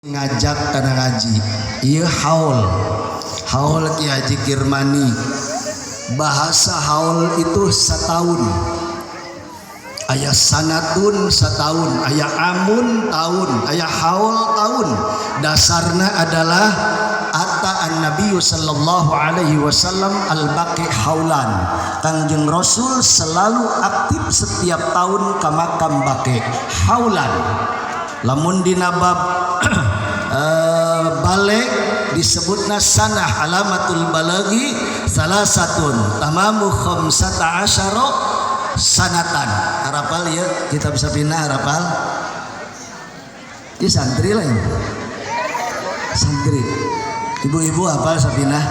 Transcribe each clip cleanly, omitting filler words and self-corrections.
Ngajak kana ngaji ieu haul, haul Ki Haji Kirmani. Bahasa haul itu setahun, aya sanatun setahun, aya amun tahun, aya haul tahun. Dasarna adalah ata an-nabiyyu sallallahu alaihi wasallam al-baqi haulan. Kangjeng Rasul selalu aktif setiap tahun ke makam Baqi haulan. Lamun dina bab balik disebutna sanah, alamatul balaghi salasatun tamamu khamsata asyara sanatan. Harapal ya, kita bisa pindah harapal. Ini santri lain, santri ibu-ibu hafal Safinah.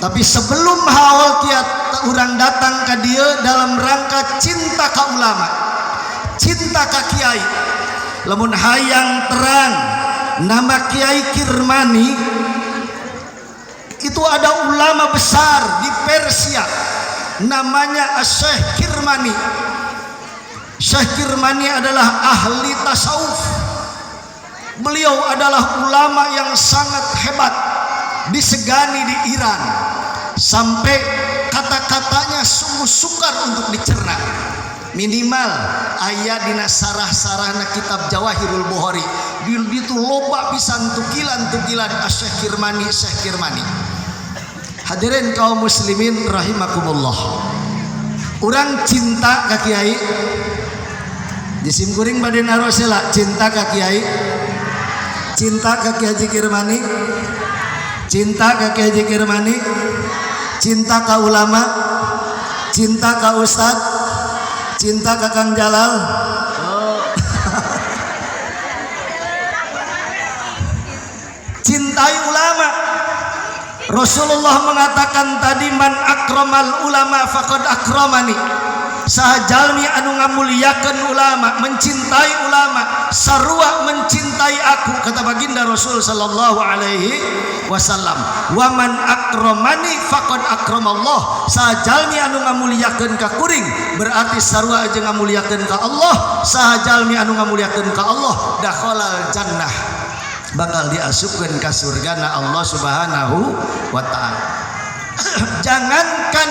Tapi sebelum haul kiat orang datang ke dia dalam rangka cinta ka ulama, cinta ka kiai. Lamun hayang terang nama Kiai Kirmani itu, ada ulama besar di Persia namanya Syekh Kirmani. Syekh Kirmani adalah ahli tasawuf. Beliau adalah ulama yang sangat hebat, disegani di Iran, sampai kata-katanya sungguh sukar untuk dicerna. Minimal aya dina sarah-sarahna kitab Jawahirul Bukhari. Di itu loba pisan tukilan-tukilan Syekh Kirmani. Syekh Kirmani. Hadirin kaum muslimin rahimakumullah, urang cinta ka kiai di simkuring bade naros heula. Cinta ka kiai, cinta ka Kiai Haji Kirmani, cinta ka Kiai Haji Kirmani, cinta ka ulama, cinta ka ustad, cinta ka Kang Jalal. Oh. Cintai ulama. Rasulullah mengatakan tadi, man akramal ulama faqad akramani. Saha jalmi anu ngamuliakeun ulama, mencintai ulama, sarua mencintai aku, kata baginda Rasul sallallahu alaihi wasallam. Wa man akramani faqad akramallah. Saha jalmi anu ngamuliakeun ka kuring berarti sarua aja ngamuliakeun ka Allah. Saha jalmi anu ngamuliakeun ka Allah, dakhalal jannah, bakal diasupkeun ka surgana Allah Subhanahu wa taala. Jangankan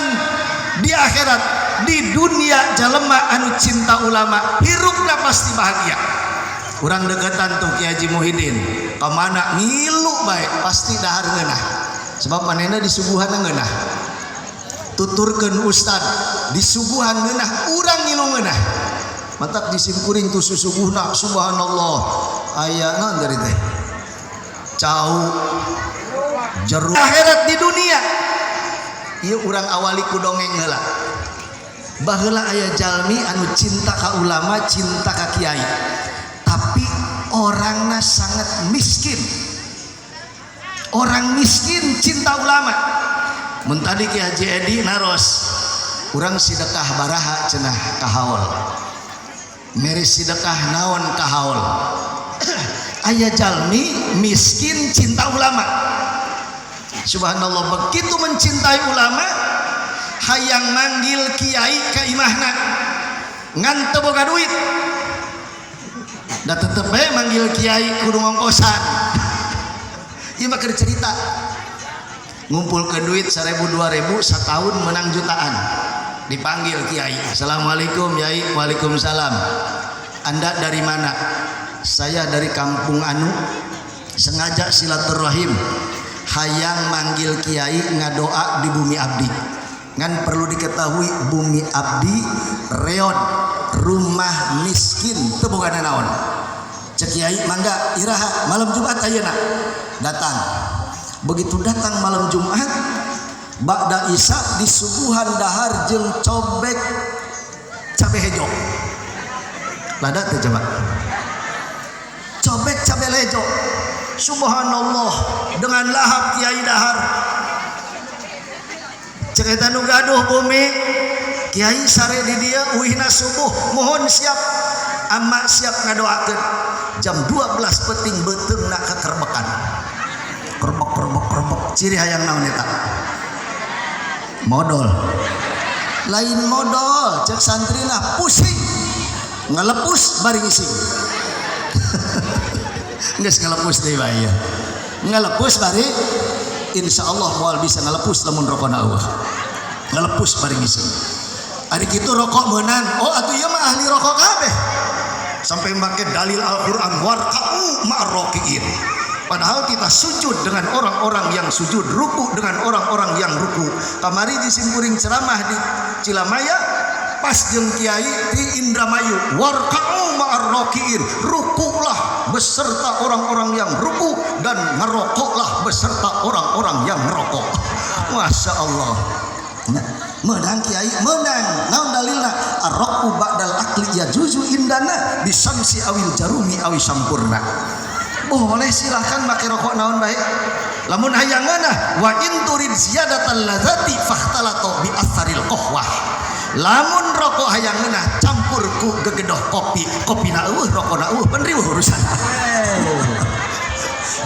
di akhirat, di dunia jalema anu cinta ulama hirupna pasti bahagia. Urang deketan tuh Ki Haji Muhyiddin, kemana ngilu baik pasti dahar ngeunah, sebab manehna disuguhan ngeunah. Tuturkeun ustad, disuguhan ngeunah, urang ngilu ngeunah. Matak disimkuring tuh susuguhna, subhanallah, aya naon dari teh, cau, jeruk. Akhirat di dunia ieu urang awali ku dongeng heula. Baheula aya jalmi anu cinta ka ulama, cinta ka kiai, tapi orangna sangat miskin. Orang miskin cinta ulama. Mun tadi Ki Haji Edi naros, urang sidekah baraha cenah ka haul, mere sidekah naon ka haul. Aya jalmi miskin cinta ulama. Subhanallah, begitu mencintai ulama, hayang manggil kiai ka imahna, ngan teu boga duit. Da tetep bae manggil kiai kudu ngongkosan. Ieu mah keur cerita. Ngumpulkeun duit 1000 2000, setahun menang jutaan. Dipanggil kiai. Assalamualaikum yai. Waalaikumsalam. Anda dari mana? Saya dari kampung anu, sengaja silaturahim, hayang manggil kiai ngadoa di bumi abdi. Ngan perlu diketahui, bumi abdi reot, rumah miskin, teu boga naon. Cek kiai, mangga, iraha? Malam Jumat ayeuna. Datang. Begitu datang malam Jumat ba'da Isya, disuguhan dahar jeung cobek cabe hejo. Lada teh coba cobek cabe lejo. Subhanallah, dengan lahap kiai dahar. Cek eta nu gaduh bumi, kiai sare di dia, uihna subuh. Mohon siap, ama siap ngadoakeun. Jam 12 peting beuteungna kakerbekan, kerbek kerbek kerbek. Ciri hayang naon eta? Modol. Lain modol, cek santrina pusing, ngalepus bari ngising. Geus ngalepus deui bae, ngalepus bari. Insya Allah moal bisa ngalepus lamun rokona euweuh. Ngalepus bari ngising. Ari kitu rokok meunang? Oh, atuh ieu mah ahli rokok kabeh, sampai make dalil Al-Qur'an, warka'u ma'arrokiin. Padahal kita sujud dengan orang-orang yang sujud, ruku dengan orang-orang yang ruku. Kamari di simkuring ceramah di Cilamaya, pas jeung kiai di Indramayu, warka'u ma'arrokiin, rukuklah beserta orang-orang yang ruku dan ngerokoklah beserta orang-orang yang ngerokok. Masya Allah. Nah, menang kiai, menang. Naon dalilna? Ar-raqu ba'dal akli yajuzu indana bisamsi awil jarumi awi sampurna. Boleh, silahkan make rokok naon baik lamun hayang ngeunah. Wa in turid ziyadatal ladzati fakhtalatu bi atsaril qahwah. Lamun rokok hayang ngeunah, campur ku gegedoh kopi. Kopina euweuh, rokokna euweuh, pan riweuh urusan.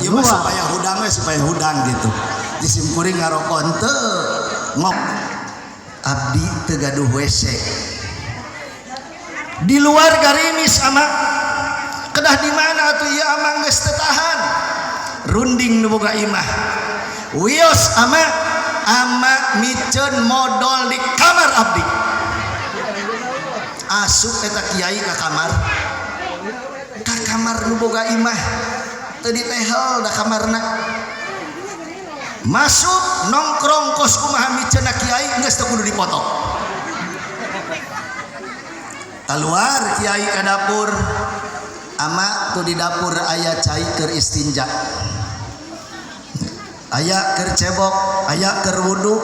Ieu mah supaya hudang we, supaya hudang gitu. Di simkuring ngarokok henteu, ngop. Abdi teu gaduh WC di luar, garimis ama. Kedah di mana atuh ieu amang? Geus teu tahan, runding nu boga imah. Wios ama, ama miceun modol di kamar abdi. Asup eta kiai ka kamar, ka kamar nu boga imah. Teu ditehel da kamarna. Masuk, nongkrong kos kumaha miceunna kiai, geus teu kudu dipoto. Keluar kiai ke dapur. Ama, tuh di dapur aya cai keur istinja, aya keur cebok, aya keur wudu.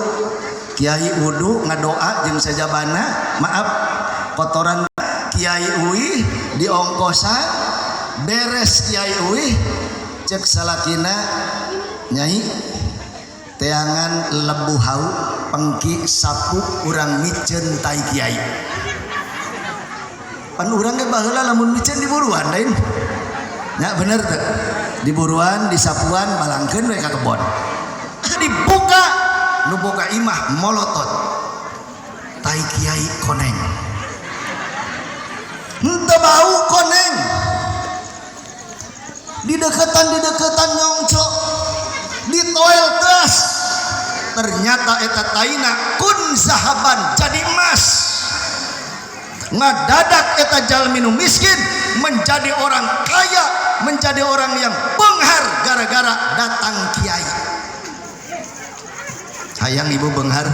Kiai wudu, ngadoa jeung sajabana. Maaf, kotoran kiai uih diongkosan. Beres kiai uih, cek salakina, "Nyai, teangan lebu hau, pengki, sapu, urang miceun tai kiai." Pan urang ge baheula lamun miceun di buruan lain nya? Bener teu? Di buruan, di sapuan, balangkeun we ka kebon. Dibuka, nu boga imah molotot, tai kiai koneng. Henteu bau, koneng. Di deketan, di deketan, nyongcok di toel teas. Ternyata eta taina kun zahaban, jadi emas. Ngadadak eta jalmi nu miskin menjadi orang kaya, menjadi orang yang benghar gara-gara datang kiai. Hayang ibu benghar,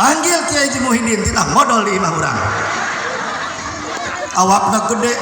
panggil Kiai Haji Muhyiddin, titah modol di imah urang, awakna gede.